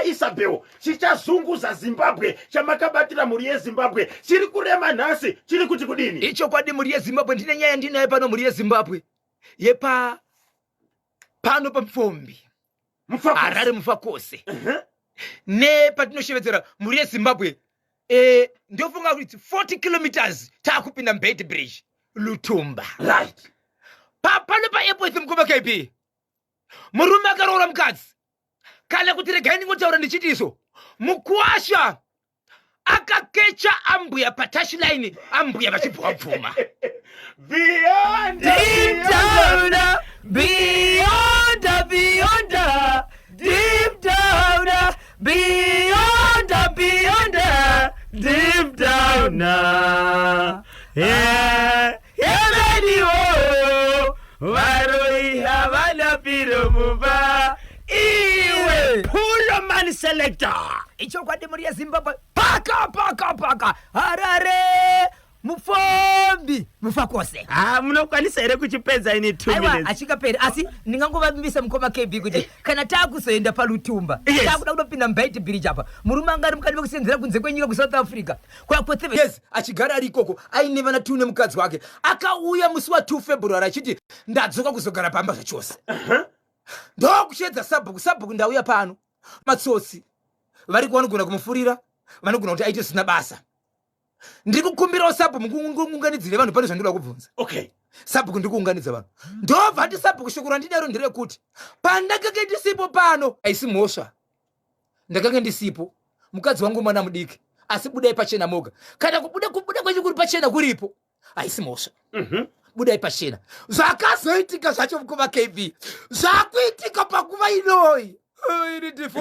Baba Isabel chichazunguza Zimbabwe chamakabatira mhuri yeZimbabwe chiri kurema nhasi chiri kuti kudini? Ichokwadi mhuri yeZimbabwe, ndine nyaya ndinayo pano mhuri yeZimbabwe yepa pano paMupfombi Harare Mufakose nepatinoshevedzera mhuri yeZimbabwe ndofunga kuti 40 kilometers taakupinda muBeitbridge Lutumba. Right. Pano paAirport mukoma KB, murume akaroora mukadzi, kana kuti regai ndingotaura ndichiti izvo, mukwasha akakecha ambuya patouchline, ambuya vachibva vabvuma. Beyond, Deep down, beyond, beyond, deep down, beyond, beyond, deep down. Yeah, yeah, varoi havana piro mumba iwe Pulo man selector. Ichokwadi mhuri yeZimbabwe, paka paka paka Harare Mupfombi Mufakose. Ha, munokwanisa here kuchipedza ini 2 Aiwa, minutes? Hachingaperi, asi ndingangovavimbisa mukoma KB kuti kana taakuzoenda paLutumba, taakuda kutopinda muBeitbridge apa, murume anga ari mukati mekusenzera kunze kwenyika kuSouth Africa kwa 7 years, achigara ari ikoko aine vana 2 nemukadzi wake. Akauya musi wa2 February achiti ndadzoka kuzogara pamba zvachose. Ndokushedza sabhuku, sabhuku ndauya pano, matsotsi variko vanogona kumufurira, vanogona kuti aite zvisina basa. Ndiri kukumbirawo sabhuku mukuunganidzire vanhu, pane zvandinoda kubvunza. Sabhuku, ndiri kuunganidza vanhu. Ndobva ati sabhuku, shoko randidaro nderekuti pandakanga ndisipo pano haisi mhosva, ndakanga ndisipo, mukadzi wangu mwana mudiki, asi budai pachena moga. Kana kubuda kwenyu kuri pachena kuripo, haisi mhosva. Budai pachena. Zvakazoitika zvacho mukoma KB, zvakuitika panguva inoi iri ndifo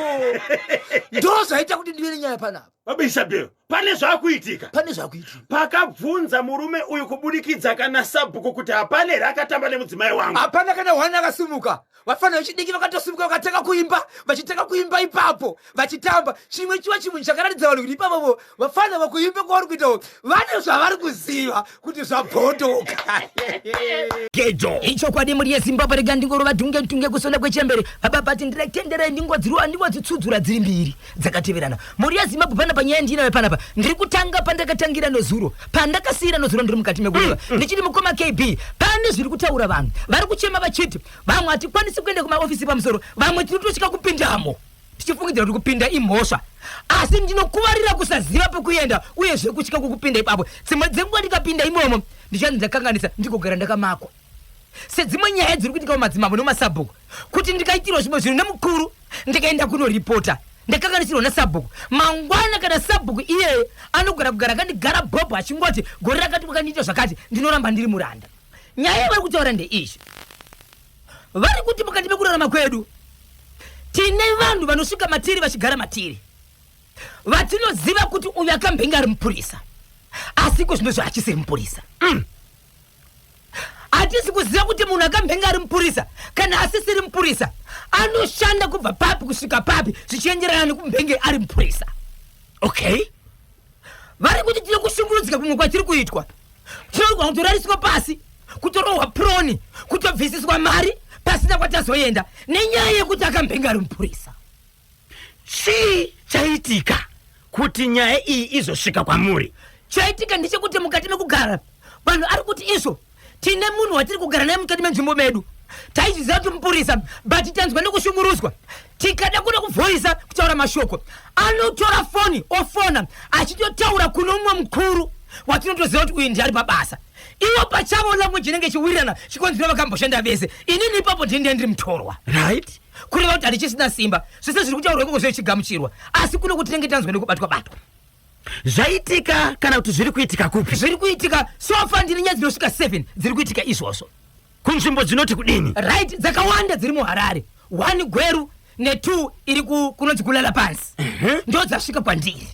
ndo zvaita kuti ndive nenyaya panapa. Baba Isabel, pane zvakuitika. Pane zvakuitika. Pakabvunza murume uyu kubudikidza kana sabhuku kuti hapana here akatamba nemudzimai wangu, hapana kana hwana akasimuka. Vafana vechidiki vakatosimuka vakatanga kuimba, vachitanga kuimba ipapo vachitamba chimwe chiwa chimwe chakaratidza vanhu kuti ipapopo vafana vakuimba kwavari kuitawo vane zvavari kuziva kuti zvabhotoka. Gejo. Ichokwadi mhuri yeZimbabwe, rega ndingorova dhunge tunge kusona kwechembere. Baba pati ndiratenderai ndingodzirova, ndingodzitsudzura dziri mbiri dzakateverana. Mhuri yeZimbabwe, panapa nyaya ndinayo panapa, ndiri kutanga pandakatangira nozuro, pandakasiyira nozuro. Ndiri mukati mekureva ndichiti mukoma KB, pane zviri kutaura vanhu vari kuchema vachiti vamwe hatikwanisi kuenda kumaofisi pamusoro, vamwe tinotosvika kupindamo tichifungidzira kuti kupinda imhosva, asi ndinokuvarira kusaziva pekuenda uyezve kutya kwekupinda ipapo. Dzimwe dzenguva ndikapinda imomo ndichanzi ndakanganisa, ndigogara ndakamakwa sedzimwe nyaya dziri kuitika mumadzimambo nemumasabhuku, kuti ndikaitirwa zvimwe zvinhu nemukuru, ndikaenda kunoripota ndakanganisirwa nasabhuku, mangwana kana sabhuku iyeye anogara kugara akandigara bhobho achingoti gore rakati wakandiita zvakati, ndinoramba ndiri muranda. Nyaya yavari kutaura ndeizvi, vari kuti mukati mekurarama kwedu tine vanhu vanosvika matiri vachigara matiri, vatinoziva kuti uyu akambenge ari mupurisa, asi iko zvino zvaachisiri mupurisa. Hatisi kuziva kuti munhu akambenge ari mupurisa kana asisiri mupurisa anoshanda kubva papi kusvika papi, zvichienderana nekumbenge ari mupurisa. Vari kuti tine kushungurudzika kumwe kwatiri kuitwa, tinogona kutorariswa pasi, kutorohwa proni, kutobvisiswa mari pasina kwatazoenda nenyaya yekuti akambenge ari mupurisa. Chii chaitika kuti nyaya iyi izosvika kwamuri? Chaitika ndechekuti mukati mekugara vanhu ari kuti izvo tine munhu watiri kugara naye mukati menzvimbo medu, taizviziva kuti mupurisa, but tanzwa nekushungurudzwa. Tikada kuda kuvhoisa kutaura mashoko, anotora foni ofona achitotaura kuno mumwe mukuru watinotoziva kuti uyu ndiari pabasa. Ivo pachavo language inenge ichiwirirana, chikonzero vakamboshanda vese. Inini ipapo ndinenge ndiri mutorwa. Kureva kuti handichisina simba, zvese zviri kutaurwa ikoko zvechigamuchirwa, asi kuno kuti tinenge tanzwa nekubatwa batwa. Zvaitika kana kuti zviri kuitika kupi? Zviri kuitika so far ndine nyaya dzinosvika 7 dziri kuitika izvozvo. Kunzvimbo dzinoti kudini? Right, dzakawanda dziri muHarare, 1 Gweru ne2 iri kunonzi kulala pansi, ndo dzasvika kwandiri.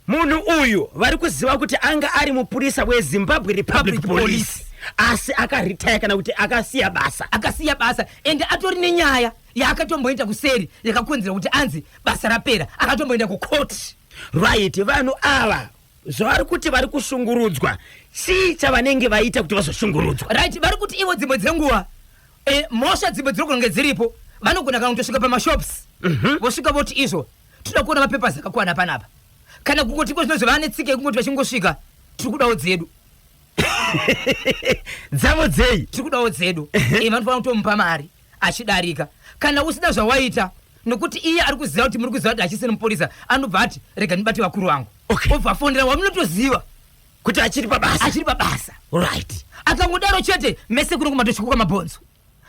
Munhu uyu vari kuziva kuti anga ari mupurisa weZimbabwe Republic Public Police, Police. Asi akaritaya kana kuti akasiya basa. Akasiya basa, ende atori nenyaya yaakatomboenda kuseri yakakonzera kuti anzi basa rapera, akatomboenda kukoti. Right, vanhu ava zvavari kuti vari kushungurudzwa, chii chavanenge vaita kuti vazoshungurudzwa? Right, vari kuti ivo dzimwe dzenguva mhosva dzimwe dziri kunge dziripo, vanogona kana kutosvika pamashops, vosvika voti izvo Tinoda kuona mapapers akakwana panapa. Kana kungoti iko zvinozova netsika yekungoti vachingosvika, tiri kudawo dzedu. Dzavo dzei? Tiri kudawo dzedu. Eh, vanofanira kutomupa mari achidarika. Kana usina zvawaita, nokuti iye ari kuziva kuti muri kuziva kuti hachisiri mupurisa, anobva ati rega ndibate vakuru vangu. Okay. Obva afonera wamunotoziva kuti achiri pabasa. Achiri pabasa. Right. Akangodaro chete, mese kuno kumatosvika mabhonzo.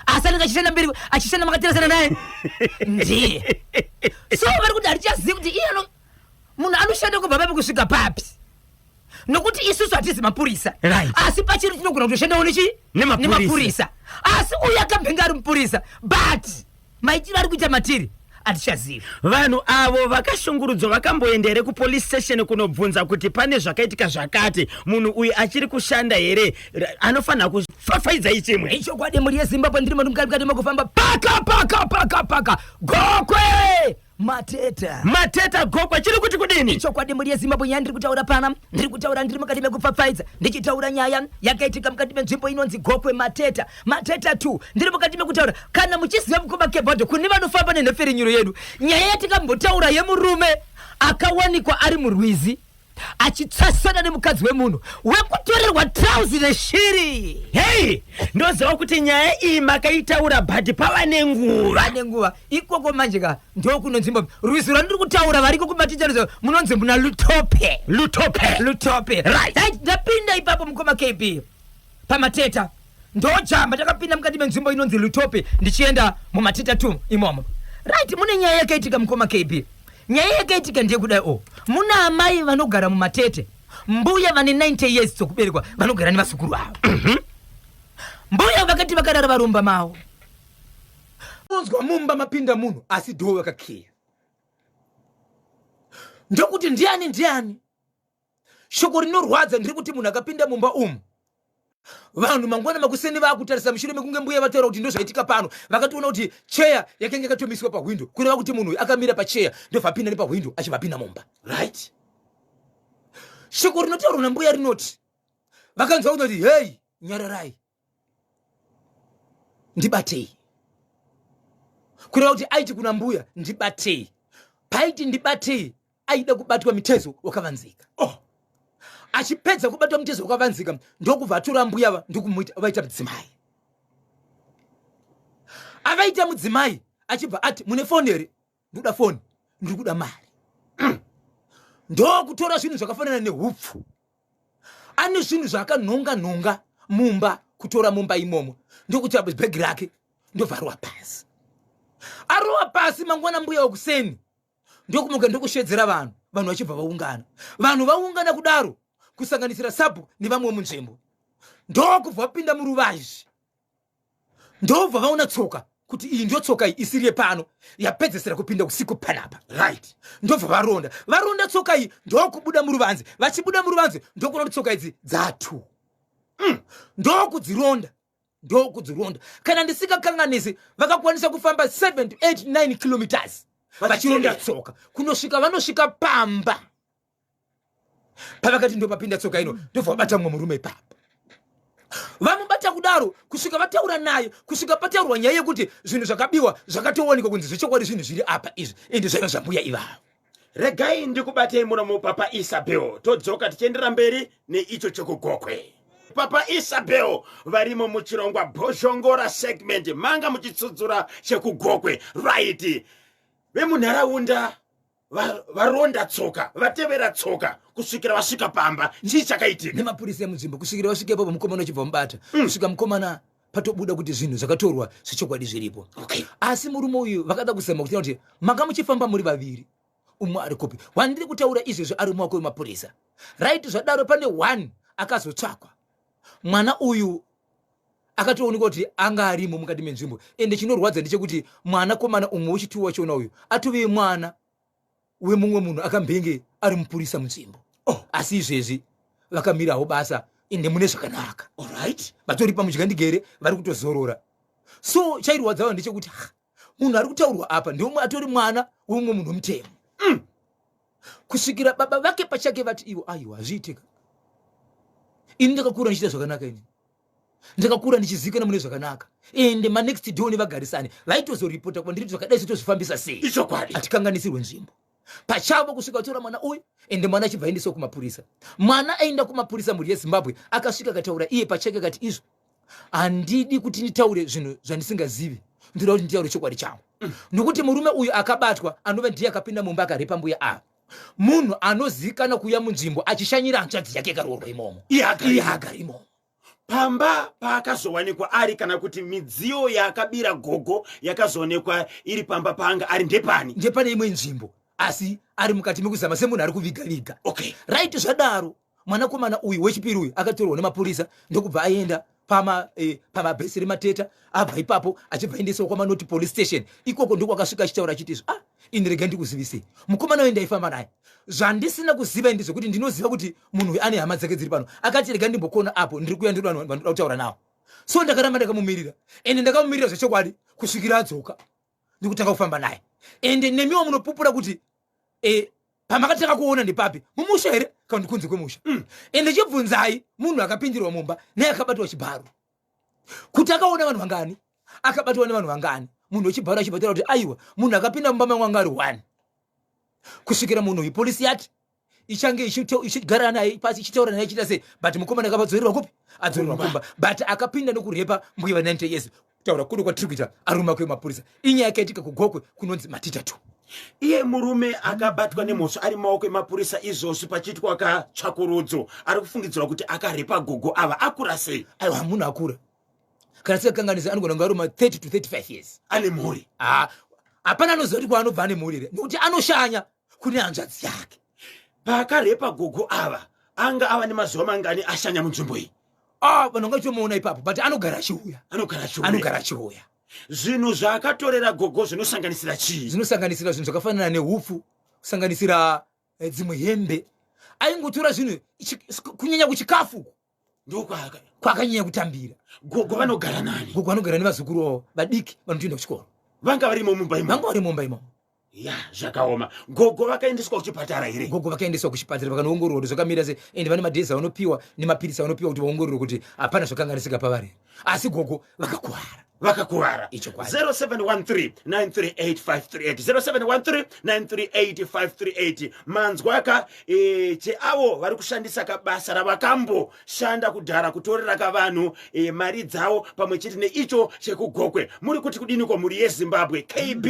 Asi anenge achishanda mberi, achishanda makateresana naye. Ndiye. So vari kuti hatichazivi kuti iye munhu anoshanda kubva papi kusvika papi. Nokuti isusu hatizi mapurisa. Right. Asi pachiri tinogona kutoshandawo nechi? Nemapurisa. Nemapurisa. Asi uyu akambenge ari mupurisa, but maitiro ari kuita matiri hatichazivi. Vanhu avo vakashungurudzwa vakamboenda here kupolice station kunobvunza kuti pane zvakaitika zvakati, munhu uyu achiri kushanda here? Anofanira kufafaidza ichimwe. Ichokwadi mhuri yeZimbabwe, ndiri mukati mekufamba paka paka paka paka Gokwe Mateta. Mateta Gokwe chiri kuti kudini? Ichokwadi mhuri yeZimbabwe, nyaya ndiri kutaura pana, ndiri kutaura ndiri mukati mekupfapfaidza, ndichitaura nyaya yakaitika mukati menzvimbo inonzi Gokwe Mateta, Mateta 2. Ndiri mukati mekutaura, kana muchiziva mukoma Kebhadho, kune vanofamba nenhepfenyuro yedu, nyaya yatikambotaura yemurume akawanikwa ari murwizi achitsasana nemukadzi wemunhu wekutorerwa trauzi neshiri. Hei, ndoziva kuti nyaya iyi makaitaura, but pava nenguva. Pane nguva ikoko manje ka, ndokuno nzvimbo rwizi rwandiri kutaura variko kumatitarizo munonzi muna Lutope. Lutope. Lutope. Right. Right, ndapinda ipapo mukoma KB paMateta, ndojamba ndakapinda mukati menzvimbo inonzi Lutope ndichienda muMateta 2 imomo. Right, mune nyaya yakaitika mukoma KB. Nyaya yakaitika ndeyekudai o, muna amai vanogara muMatete, mbuya vane 90 years dzokuberekwa, vanogara nevazukuru vavo. Mbuya vakati vakarara varomba mavo, unzwa mumba mapinda munhu asi dhoo vakakiya, ndokuti ndiani ndiani. Shoko rinorwadza ndiri kuti munhu akapinda mumba umu, vanhu mangwana makuseni vakutarisa mushure mekunge mbuya vataura kuti ndozvaitika pano, vakatoona kuti cheya yakanga yakatomiswa pahwindo, kureva kuti munhu uyu akamira pacheya ndobva apinda nepahwindo achibva apinda mumba. Right. Shoko rinotaurwa nambuya rinoti vakanzwa kunoti hei, nyararai, ndibatei, kureva kuti aiti kuna mbuya ndibatei. Paiti ndibatei aida kubatwa mitezo wakavanzika. Oh. Achipedza kubatwa mitezo wakavanzika ndokubva atora mbuya va ndokumuita vaita mudzimai. Avaita mudzimai achibva ati mune foni here? Ndoda foni, ndiri kuda mari. Ndokutora zvinhu zvakafanana nehupfu, ane zvinhu zvaakanhonga nhonga mumba, kutora mumba imomo ndokutora bhegi rake ndobva arova pasi. Arova pasi mangwana mbuya wekuseni ndokumuka ndokushedzera vanhu, vanhu vachibva vaungana. Vanhu vaungana kudaro kusanganisira sabhuku nevamwe munzvimbo, ndokubva vapinda muruvazhi, ndobva vaona tsoka kuti iyi ndio tsoka iyi isiri yepano yapedzesera kupinda usiku panapa. Right. Ndobva varonda, varonda tsoka iyi ndokubuda muruvanze. Vachibuda muruvanze ndokuona kuti tsoka idzi dzatu. Ndokudzironda, ndokudzironda. Kana ndisikakanganisi vakakwanisa kufamba 7 to 8 9 kilometers vachironda tsoka kunosvika vanosvika pamba pavakati ndopapinda tsoka ino, ndobva vabata mumwe murume ipapo. Vamubata kudaro kusvika vataura naye, kusvika pataurwa nyaya yekuti zvinhu zvakabiwa zvakatowanikwa kunzi zvechokwadi zvinhu zviri apa izvi ende zvaiva zvambuya ivavo. Regai ndikubatei muromo Papa Isabel, todzoka tichiendera mberi neicho chekugokwe. Papa Isabel varimo muchirongwa Bhozhongora segment, manga muchitsudzura chekugokwe. Right, vemunharaunda varonda tsoka, vatevera tsoka kusvikira vasvika pamba. Chii chakaitika? Nemapurisa emunzvimbo kusvikira vasvika ipapo, mukomana uchibva mubata. Kusvika mukomana patobuda kuti zvinhu zvakatorwa zvechokwadi zviripo. Okay. Asi murume uyu vakada kuzama kuti kuti manga muchifamba muri vaviri, umwe ari kupi? Wandiri kutaura izvezvo ari mumaoko emapurisa. Right, zvadaro pane one akazotsvakwa. Mwana uyu akatoonekwa kuti anga arimo mukati menzvimbo, ende chinorwadza ndechekuti mwanakomana umwe wechituwa wachona uyu atove mwana wemumwe munhu akambenge ari mupurisa munzvimbo. Oh. Asi izvezvi vakamirawo basa ende mune zvakanaka. Alright. Vatori pamudyandigere vari kutozorora. So chairwadza vanhu ndechekuti munhu ari kutaurwa apa ndeumwe atori mwana wemumwe munhu wemutemo. Kusvikira baba vake pachake vati ivo aiwa hazviitika, ini ndakakura ndichiita zvakanaka, ini ndakakura ndichizivikana mune zvakanaka, ende manext door nevagarisani vaitozoripota kwandiri zvakadai, sotozvifambisa sei? Ichokwadi. Hatikanganisirwe nzvimbo. Pachavo kusvika vatora mwana uyu, ende mwana achibva aendeswa kumapurisa. Mwana aenda kumapurisa, mhuri yeZimbabwe, akasvika akataura iye pachake akati izvo handidi kuti nditaure zvinhu zvandisingazivi, ndinoda kuti nditaure chokwadi changu. Nokuti murume uyu akabatwa anova ndiye akapinda mumba akarepa mbuya ava, munhu anozivikanwa kuuya munzvimbo achishanyira hanzvadzi yake ikaroorwa imomo. Iye agara Iye imomo. agara imomo. Pamba paakazowanikwa ari, kana kuti midziyo yaakabira gogo yakazoonekwa iri pamba paanga ari, ndepani? Ndepane imwe nzvimbo, asi ari mukati mekuzama semunhu ari kuviga viga. Right, zvadaro mwanakomana uyu wechipiri uyu akatorwa nemapurisa ndokubva aenda pamabhesi remateta. Abva ipapo achibva aendeswa kwaManoti police station. Ikoko ndiko akasvika achitaura achiti izvo, ah, ini rega ndikuzivisei, mukomana uyu ndaifamba naye. Zvandisina kuziva ndezvekuti ndinoziva kuti munhu uyu ane hama dzake dziri pano. Akati rega ndimbokona apo, ndiri kuya, ndiri vanhu vandoda kutaura navo. So ndakaramba ndakamumirira, ende ndakamumirira zvechokwadi kusvikira adzoka ndikutanga kufamba naye. Ende nemiwo munopupura kuti pamakatanga kuona ndepapi, mumusha here kana kuti kunze kwemusha? Ende chibvunzai munhu akapindirwa mumba neakabatwa chibharo kuti akaona vanhu vangani, akabatwa nevanhu vangani. Munhu wechibharo achibvatira kuti aiwa, munhu akapinda mumba mangu anga ari one, kusvikira munhu uyu polisi yati ichange ichigara naye pasi, ichitaura naye, ichiita sei. But mukomana akabadzorerwa kupi? Adzorerwa kumba, but akapinda nokurepa mbuya va 90 years. Kutaura kuno kwatiri kuita, aruma kwemapurisa. Inyaya yakaitika kuGokwe kunonzi Matita 2. Iye murume akabatwa nemhosva ari maoko emapurisa izvozvi pachiitwa katsvakurudzo, ari kufungidzirwa kuti akarepa gogo ava, akura sei? Aiwa, munhu akura. Kana sikakanganisa anogona kunge aruma 30 to 35 years. Ane mhuri? Ah, hapana anoziva kuti kwaanobva ane mhuri here, nekuti anoshanya kune hanzvadzi yake. Paakarepa gogo ava anga ava nemazuva mangani ashanya munzvimbo iyi? Ah, vanhu vangachitomuona ipapo, but anogara achiuya. Anogara achiuya. Anogara achiuya. Zvinhu zvaakatorera gogo zvinosanganisira chii? Zvinosanganisira zvinhu zvakafanana neupfu, kusanganisira dzimwe hembe. Aingotora zvinhu, kunyanya kuchikafu uku. Ndokwaaka kwakanyanya kutambira. Gogo vanogara nani? Gogo vanogara nevazukuru vavo vadiki vanotoenda kuchikoro. Vanga varimo mumba imomo? Vanga vari mumba imomo. Ya, zvakaoma. Gogo vakaendeswa kuchipatara here? Gogo vakaendeswa kuchipatara vakanoongororwa kuti zvakamira sei, ende vane madhezi avanopiwa nemapirisi avanopiwa kuti vaongororwe kuti hapana zvakanganisika pavari, asi gogo vakakuvara. Vakakuvara. Ichokwadi. 0713 938 538, 0713 938 538. Manzwaka cheavo vari kushandisa kabasa ravakamboshanda kudhara kutorera kavanhu mari dzavo, pamwe chete neicho chekuGokwe. Muri kuti kudiniko, mhuri yeZimbabwe? KB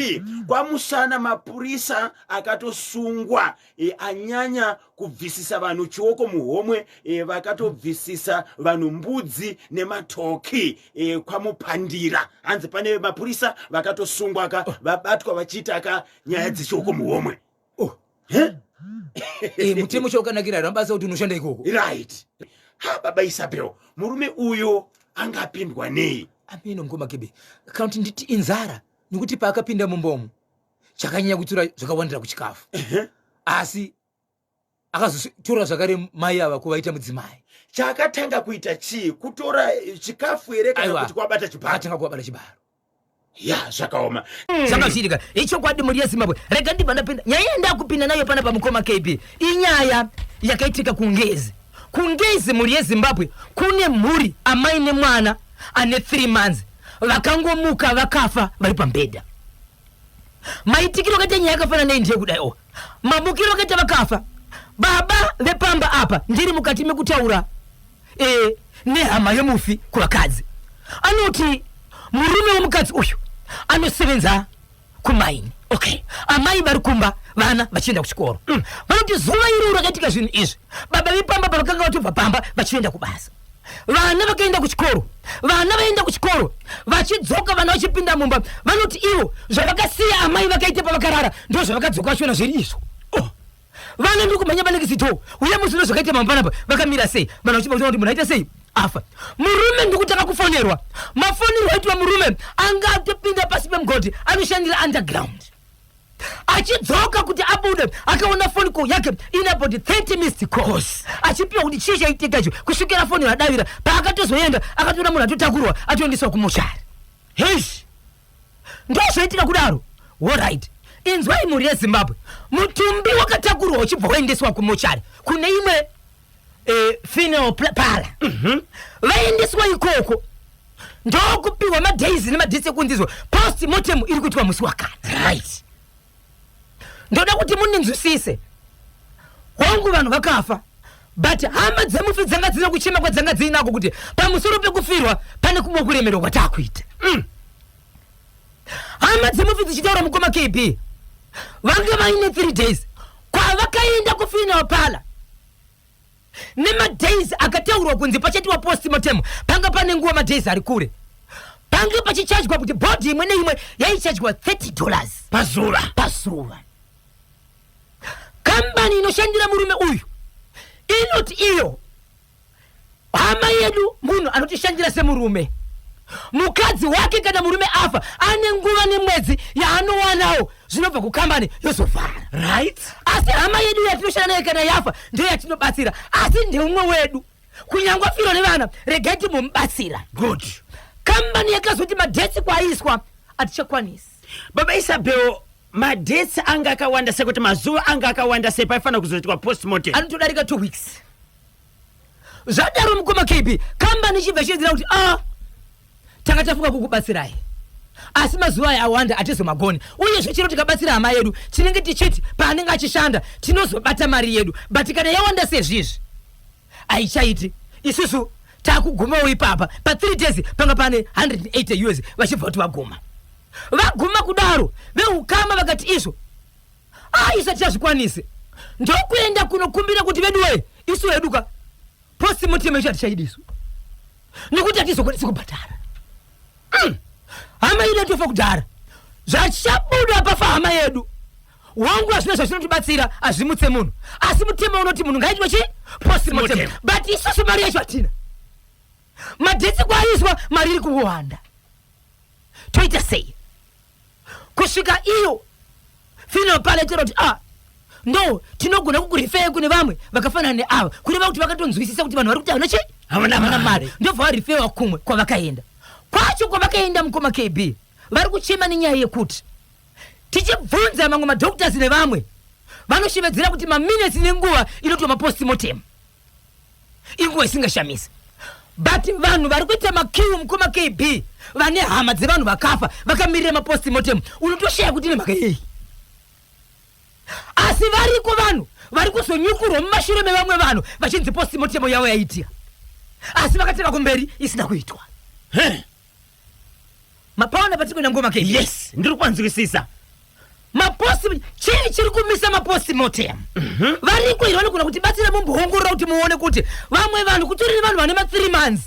kwaMusana, mapurisa akatosungwa anyanya kubvisisa vanhu chioko muhomwe. Vakatobvisisa vanhu mbudzi nematoki kwaMupandira. Hanzi pane mapurisa vakatosungwa ka, vabatwa vachiita ka nyaya dzechioko muhomwe. Oh. He? Mutemo chaukanakira ramabasa kuti unoshanda ikoko. Right. Ha, baba Isabel, murume uyo angapindwa nei? Ameno, mukoma Kebe, kana kuti nditi inzara, nekuti paakapinda mumba umu chakanyanya kutora zvakawandira kuchikafu, asi akazotora zvakare mai ava kuvaita mudzimai. Chaakatanga kuita chii? Kutora chikafu here kana Aiwa. kuti kwabata chibharo? Akatanga kuvabata chibharo. Ya, zvakaoma. Zvanga zvichiitika ichokwadi, mhuri yeZimbabwe. Rega ndibva ndapinda nyaya yandakupinda nayo pana pamukoma KB. Inyaya yakaitika kuNgezi. KuNgezi, mhuri yeZimbabwe, kune mhuri, amai nemwana ane 3 months, vakangomuka vakafa vari pambedha. Maitikiro akaita nyaya yakafanana nei ndeyekudai o, mamukiro akaita vakafa baba vepamba apa, ndiri mukati mekutaura nehama yemufi kuvakadzi, anoti murume wemukadzi uyu anosevenza kumaini. Okay, amai vari kumba, vana vachienda kuchikoro. Vanoti zuva iroro rakaitika zvinhu izvi, baba vepamba pavakanga vatobva pamba vachienda kubasa, vana vakaenda kuchikoro. Vana vaenda kuchikoro, vachidzoka, vana vachipinda mumba, vanoti ivo zvavakasiya amai vakaita pavakarara ndo zvavakadzoka vachiona zviri izvo. Oh. Vana ndiri kumhanya panekisito uye musi ndo zvakaita mamba panapa vakamira sei, vanhu vachibva kuona kuti munhu aita sei, afa. Murume ndikutanga kufonerwa. Mafonerwo aitwa murume, anga atopinda pasi pemugodhi, anoshandira underground. Achidzoka kuti abude, akaona phone call yake ine about 30 missed calls, achipiwa kuti chii chaitika icho, kusvikira foni radavira. Paakatozoenda akatoona munhu atotakurwa atoendeswa kumochari. Heish, ndozvoitika kudaro. Alright, inzwai, mhuri yeZimbabwe, mutumbi wakatakurwa uchibva waendeswa kumochari kune imwe funeral parlour. Vaendeswa ikoko ndokupiwa madays nemadays ekunzizwa post mortem iri kuitwa musi wakati. Right, Ndoda kuti mundinzwisise. Hongu vanhu vakafa but hama dzemufi dzanga dzine kuchema kwadzanga dziinako kuti pamusoro pekufirwa pane kumwe kuremerwa kwatakuita. Hama dzemufi dzichitaura mukoma KB vanga vaine 3 days kwavakaenda kufuneral parlor nemadays akataurwa kunzi pachaitiwa postmortem panga pane nguva madays ari kure pange pachichajwa kuti bhodhi imwe neimwe yaichajwa 30 dollars pazuva. Pazuva. Kambani inoshandira murume uyu inoti iyo hama yedu munhu anotishandira semurume, mukadzi wake kana murume afa ane nguva nemwedzi yaanowanawo zvinobva kukambani yozovhara. Asi hama yedu yatinoshanda naye kana yafa ndiyo yatinobatsira, asi ndeumwe wedu kunyangwe afirwa nevana, regai timbomubatsira. Good. Kambani yakazoti madhesi kwaiswa atichakwanisi. Baba Isabel, madhesi anga akawanda sekuti mazuva anga akawanda sei paifanira kuzoitwa postmortem? Anotodarika 2 weeks. Zvadaro mukoma KB, kambani ichibva ichiedzera kuti a tanga tafunga kukubatsirai asi mazuva aya awanda hatizomagoni, uyezve chero tikabatsira hama yedu tinenge tichiti paanenge achishanda tinozobata mari yedu, but kana yawanda sezvizvi haichaiti. Isusu takugumawo ipapa pa 3 days panga pane 180 US. Vachibva kuti vaguma, vaguma kudaro veukama vakati izvo isati chazvikwanisi, ndokuenda kunokumbira kuti veduwe isu heduka postmortem yacho hatichaidisu nekuti hatizokwanisi kubhadhara. Hama yedu yatofa kudhara, zvachabuda pafa hama yedu wangu hazvina zvazvinotibatsira, hazvimutse munhu, asi mutemo unoti munhu ngaitwe chi postmortem, but isusu mari yacho hatina. Madhesi kwaiswa mari iri kuwanda, toita sei? Kusvika iyo funeral parlor itaura kuti ah no, tinogona kukurifeya kune vamwe vakafanana neava, kureva kuti vakatonzwisisa kuti vanhu vari kuti havana chii, Havana havana mari. Mari. Ndobva varifewa kumwe kwavakaenda kwacho. Kwavakaenda mukoma KB, vari kuchema nenyaya yekuti tichibvunza mamwe madoctors nevamwe vanoshevedzera kuti maminutes nenguva inoitwa mapostmortem inguva isingashamisi, but vanhu vari kuita maqueue mukoma KB vane hama dzevanhu vakafa vakamirira mapostmortem, unotoshaya kuti nemhaka yei. Asi variko vanhu vari kuzonyukurwa mumashure mevamwe vanhu vachinzi postmortem yavo yaitika, asi vakateva kumberi isina kuitwa. Mapaona patiri kuenda ngoma ke? Yes, ndiri kwanzwisisa. Mapost chii chiri kumisa mapostmortem? Variko here vanogona kutibatsira mumboongorora kuti muone kuti vamwe vanhu kutori nevanhu vane ma3 months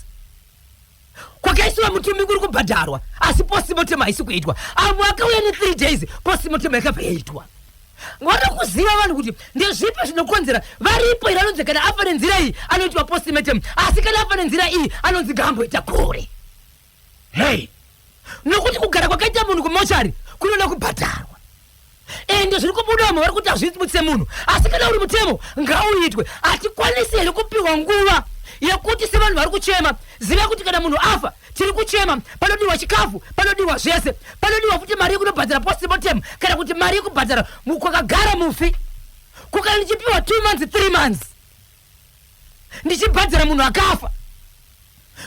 kwakaisiwa mutumbi kuri kubhadharwa, asi postmortem haisi kuitwa. Avo vakauya ne3 days, postmortem yakabva yaitwa. Vada kuziva vanhu kuti ndezvipi zvinokonzera. Varipo here anonzi kana afa nenzira iyi anoitwa postmortem, asi kana afa nenzira iyi anonzi ngaamboita gore? Hei. Nokuti kugara kwakaita munhu kumochari kunoda kubhadharwa, ende zviri kubudamo vari kuti hazvimutse munhu, asi kana uri mutemo ngauitwe. Hatikwanisi here kupiwa nguva yekuti sevanhu vari kuchema, ziva kuti kana munhu afa tiri kuchema, panodiwa chikafu, panodiwa zvese, panodiwa futi mari yekunobhadhara postmortem kana kuti mari yekubhadhara kwakagara mufi. Kukana ndichipiwa 2 months, 3 months ndichibhadhara munhu akafa,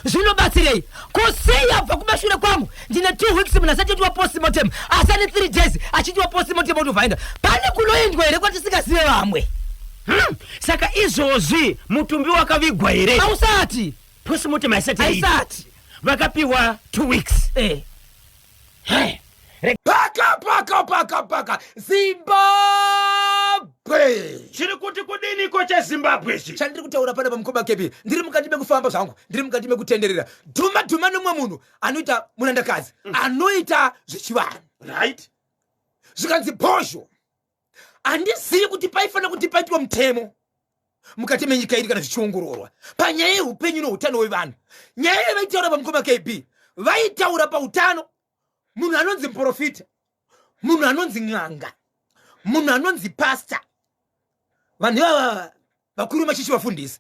zvinobatsirei? Ko sei abva kumashure kwangu ndine 2 weeks munhu asati aitwa postmortem, asi ane 3 days achiitwa postmortem otobvaenda? Pane kunoendwa here kwatisingazive vamwe? Saka izvozvi mutumbi wakavigwa here? Hausati. Postmortem haisati yaitwa. Haisati. Vakapiwa 2 weeks. Eh. Hey. Paka paka paka paka Zimbabwe. Chiri kuti kudiniko cheZimbabwe ichi? Chandiri kutaura panapa mukoma Kepi, ndiri mukati mekufamba zvangu, ndiri mukati mekutenderera dhuma dhuma nemumwe munhu anoita munandakadzi anoita zvechivanhu. Zvikanzi bhozho, handizivi kuti paifanira kuti paitwe mutemo mukati menyika iri kana zvichiongororwa panyaya yeupenyu neutano hwevanhu. Nyaya yavaitaura pamukoma KB, vaitaura pautano, munhu anonzi muprofita, munhu anonzi n'anga, munhu anonzi pasta, vanhu ivava vakuru machichi, vafundisi,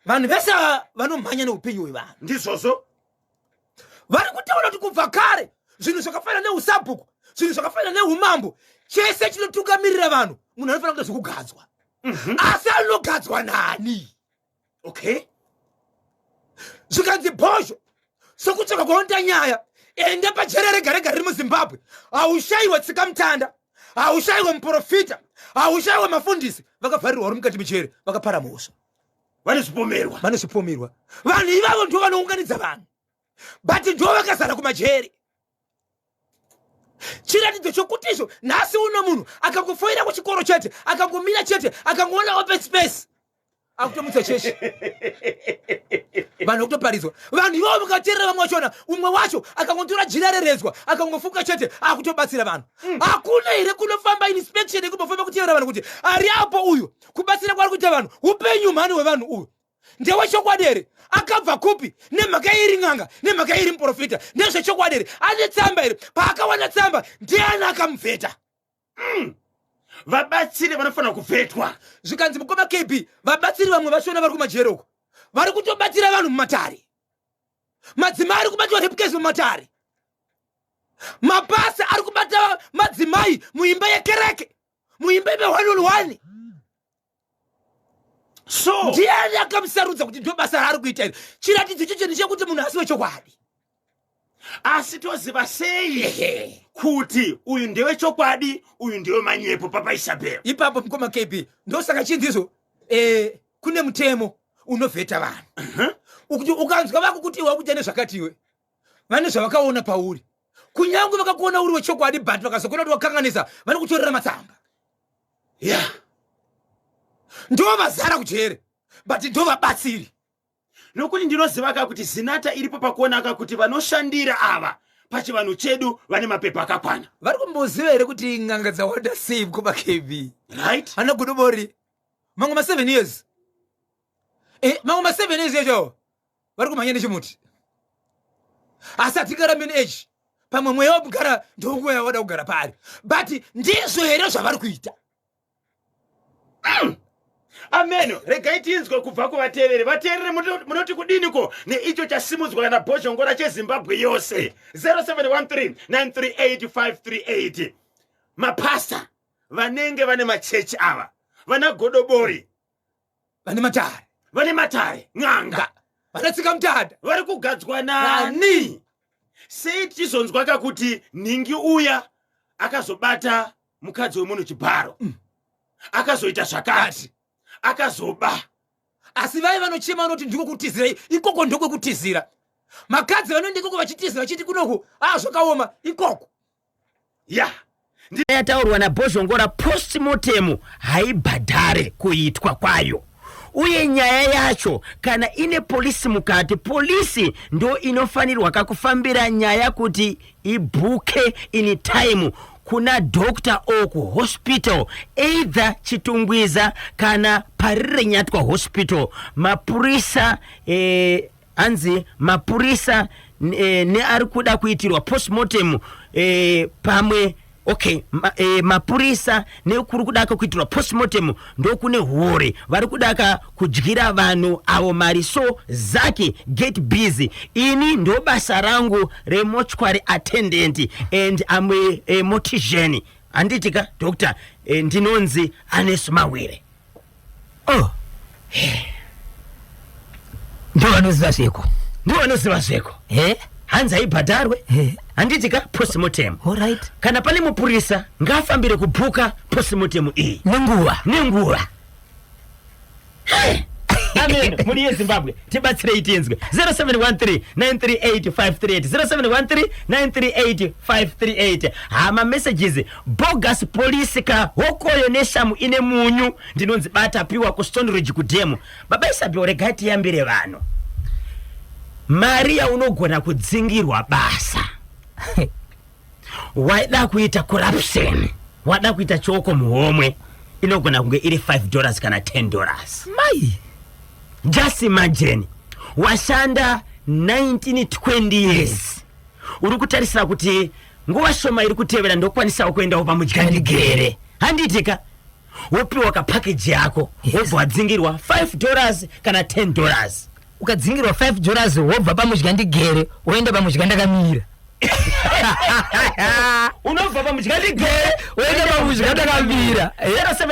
vanhu vese ava vanomhanya neupenyu hwevanhu. Ndizvozvo. Vari kutaura kuti kubva kare zvinhu zvakafanana neusabhuku, zvinhu zvakafanana neumambo, chese chinotungamirira vanhu, munhu anofanira kuita zvekugadzwa. Asi anogadzwa nani? Zvikanzi bhozho, sokutsvaka kwaonda nyaya, enda pajere rega rega riri muZimbabwe, haushayiwa tsika mutanda. Haushayiwe muprofita, haushayiwe mafundisi vakavharirwa vari mukati mejere vakapara mhosva. Vanozvipomerwa. Vanozvipomerwa. Vanhu ivavo ndo vanounganidza vanhu, but ndo vakazara kumajeri. Chiratidzo chokuti izvo nhasi uno munhu akangofoira kuchikoro chete, akangomira chete, akangoona open space, akutomutsa chechi, vanhu vakutoparidzwa. Vanhu ivavo mukateerera vamwe vachona, umwe wacho akangotora jira reredzwa akangofuka chete, akutobatsira vanhu. Hakuna here kunofamba inspection yekumbofamba kutevera vanhu kuti ari apo uyu kubatsira kwari kuita vanhu, upenyu mhani hwevanhu uyu ndewechokwadi here? Akabva kupi? Nemhaka iri n'anga, nemhaka iri muprofita, ndezvechokwadi here? Ane tsamba here? Paakawana tsamba, ndiani akamuvheta? Vabatsiri vanofanira kuvhetwa. Zvikanzi, mukoma KB, vabatsiri vamwe vashona vari kumajeri uko vari kutobatsira vanhu mumatare. Madzimai ari kubatwa rape case mumatare, mapasa ari kubata madzimai muimba yekereke, muimba yeme 1 on 1. So ndiani akamusarudza kuti ndo basa raari kuita iri? Chiratidzo ichocho ndechekuti munhu asi wechokwadi. Asi toziva sei kuti uyu ndewechokwadi, uyu ndewemanyepo, Papa Isabel? Ipapo, mukoma KB, ndosaka chinzizvo kune mutemo unovheta vanhu. Ukuti ukanzwa vakukuti iwe wakuita nezvakatiwe, vane zvavakaona pauri. Kunyange vakakuona uri wechokwadi, but vakazokuona kuti wakanganisa, vanokutorera matsamba. Ndo vazara kujere, but ndo vabatsiri. Nokuti ndinoziva ka kuti ZINATHA iripo pakuonaka kuti vanoshandira ava pachivanhu chedu vane mapepa akakwana. Vari kumboziva here kuti n'anga dzawanda sei, mukoma KB? Right. Ana Godobori mamwe ma7 years, mamwe ma7 years yacho vari kumhanya nechimuti. Asi hatingarambi neage, pamwe mweya wekugara ndonguva yawada kugara paari, but ndizvo here zvavari kuita? Ameno, regai tinzwe kubva kuvateereri. Vateereri, munoti kudiniko neicho chasimudzwa kana bhozhongora cheZimbabwe yose? 0713 938 538. Mapasta vanenge vane machechi ava, vana Godobori, vane matare, vane matare, n'anga, vanatsika mutanda, vari kugadzwa nani? Sei tichizonzwa kakuti nhingi uya akazobata mukadzi wemunhu chibharo, akazoita zvakati, akazoba? Asi vai vanochema vanoti ndiko kutizira ikoko, ndokwekutizira. Makadzi vanoenda ikoko vachitizira vachiti kunoku a zvakaoma ikoko. Ya. Yataurwa naBhozhongora, postmortem haibhadhare kuitwa kwayo, uye nyaya yacho kana ine polisi mukati, polisi ndo inofanirwa kakufambira nyaya kuti ibhuke in time kuna doctor or kuhospital, either Chitungwiza kana Parirenyatwa Hospital. Mapurisa, hanzi mapurisa neari kuda kuitirwa postmortem, pamwe okay, mapurisa nekuri kudaka kuitirwa postmortem ndokune huori, vari kudaka kudyira vanhu avo mari. So zaki get busy. Ini ndo basa rangu remortuary attendant and am a mortician, handiti ka, doctor? Ndinonzi Anes Mawire. Oh, ndo vanoziva zveko. Ndo vanoziva zveko. He. Hanzi haibhadharwe, handiti ka, postmortem? Alright. Kana pane mupurisa, ngaafambire kubhuka postmortem iyi nenguva. Nenguva. Amen. Mhuri yeZimbabwe, tibatsirei tinzwe. 0713 938 538, 0713 938 538. Hama, messages bogus. Polisi ka hokoyo neshamu ine munyu. Ndinonzi Bata Piwa kuStone Ridge kudhemu. Baba Isabel, regai tiyambire vanhu. Mari yaunogona kudzingirwa basa, waida kuita corruption, wada kuita chioko muhomwe, inogona kunge iri $5 kana $10. Mai. Just imagine, washanda 19 20 years, uri kutarisira kuti nguva shoma iri kutevera ndokwanisawo kuendawo pamudyandigere, handitika? Wopiwa kapackage yako, wobva wadzingirwa $5 kana $10. Ukadzingirwa $5, wobva pamudyandigere woenda pamudya ndakamira. Unobva pamudyandigere woenda pamudya ndakamira. 07.